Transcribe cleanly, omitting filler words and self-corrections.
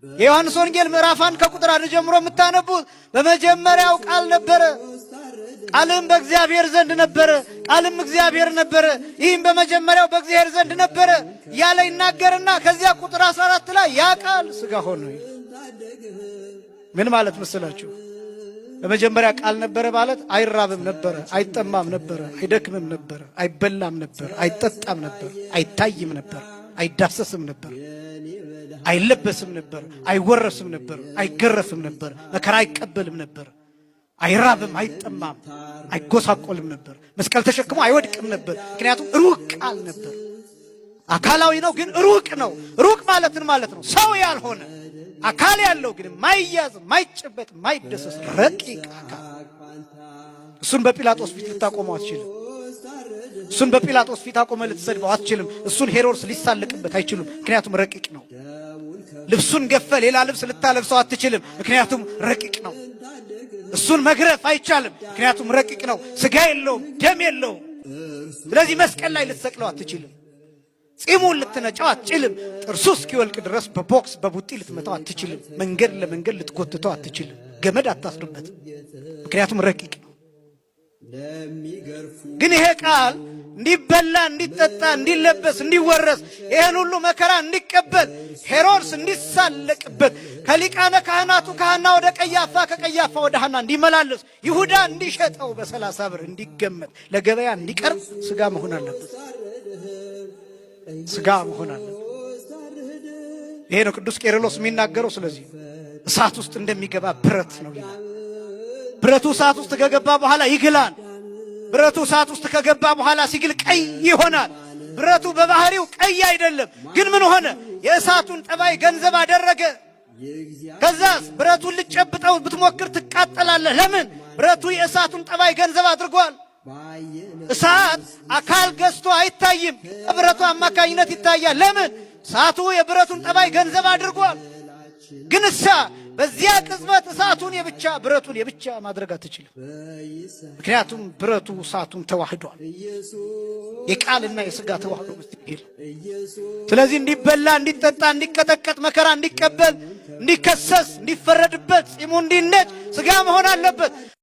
የዮሐንስ ወንጌል ምዕራፍ 1 ከቁጥር 1 ጀምሮ የምታነቡት በመጀመሪያው ቃል ነበረ፣ ቃልም በእግዚአብሔር ዘንድ ነበረ፣ ቃልም እግዚአብሔር ነበረ፣ ይህም በመጀመሪያው በእግዚአብሔር ዘንድ ነበረ እያለ ይናገርና ከዚያ ቁጥር 14 ላይ ያ ቃል ሥጋ ሆነ። ምን ማለት መሰላችሁ? በመጀመሪያ ቃል ነበረ ማለት አይራብም ነበረ፣ አይጠማም ነበረ፣ አይደክምም ነበረ፣ አይበላም ነበር፣ አይጠጣም ነበር፣ አይታይም ነበር፣ አይዳሰስም ነበር፣ አይለበስም ነበር፣ አይወረስም ነበር፣ አይገረፍም ነበር፣ መከራ አይቀበልም ነበር፣ አይራብም፣ አይጠማም፣ አይጎሳቆልም ነበር፣ መስቀል ተሸክሞ አይወድቅም ነበር። ምክንያቱም ሩቅ ቃል ነበር። አካላዊ ነው ግን ሩቅ ነው። ሩቅ ማለትን ማለት ነው ሰው ያልሆነ አካል ያለው ግን ማይያዝ፣ ማይጨበጥ፣ ማይደሰስ ረቂቅ አካል። እሱን በጲላጦስ ፊት ልታቆመው አትችልም። እሱን በጲላጦስ ፊት አቆመ ልትሰድበው አትችልም። እሱን ሄሮድስ ሊሳለቅበት አይችሉም። ምክንያቱም ረቂቅ ነው። ልብሱን ገፈ ሌላ ልብስ ልታለብሰው አትችልም። ምክንያቱም ረቂቅ ነው። እሱን መግረፍ አይቻልም። ምክንያቱም ረቂቅ ነው። ስጋ የለውም፣ ደም የለውም። ስለዚህ መስቀል ላይ ልትሰቅለው አትችልም። ጺሙን ልትነጨው አትችልም። ጥርሱ እስኪወልቅ ድረስ በቦክስ በቡጢ ልትመታው አትችልም። መንገድ ለመንገድ ልትጎትተው አትችልም። ገመድ አታስርበትም። ምክንያቱም ረቂቅ ነው። ግን ይሄ ቃል እንዲበላ፣ እንዲጠጣ፣ እንዲለበስ፣ እንዲወረስ ይሄን ሁሉ መከራ እንዲቀበል ሄሮድስ እንዲሳለቅበት ከሊቃነ ካህናቱ ከሐና ወደ ቀያፋ ከቀያፋ ወደ ሐና እንዲመላለስ ይሁዳ እንዲሸጠው በ30 ብር እንዲገመት ለገበያ እንዲቀርብ ስጋ መሆን አለበት። ስጋ መሆን አለበት። ይሄ ነው ቅዱስ ቄርሎስ የሚናገረው። ስለዚህ እሳት ውስጥ እንደሚገባ ብረት ነው ይላል። ብረቱ እሳት ውስጥ ከገባ በኋላ ይግላል። ብረቱ እሳት ውስጥ ከገባ በኋላ ሲግል ቀይ ይሆናል። ብረቱ በባህሪው ቀይ አይደለም፣ ግን ምን ሆነ? የእሳቱን ጠባይ ገንዘብ አደረገ። ከዛስ ብረቱን ልጨብጠው ብትሞክር ትቃጠላለህ። ለምን? ብረቱ የእሳቱን ጠባይ ገንዘብ አድርጓል። እሳት አካል ገዝቶ አይታይም፣ በብረቱ አማካኝነት ይታያል። ለምን? እሳቱ የብረቱን ጠባይ ገንዘብ አድርጓል። ግን እሳ በዚያ ቅጽበት እሳቱን የብቻ ብረቱን የብቻ ማድረግ አትችልም። ምክንያቱም ብረቱ እሳቱን ተዋህዷል። የቃልና የስጋ ተዋህዶ ምስጢር። ስለዚህ እንዲበላ፣ እንዲጠጣ፣ እንዲቀጠቀጥ፣ መከራ እንዲቀበል፣ እንዲከሰስ፣ እንዲፈረድበት፣ ጺሙ እንዲነጭ ስጋ መሆን አለበት።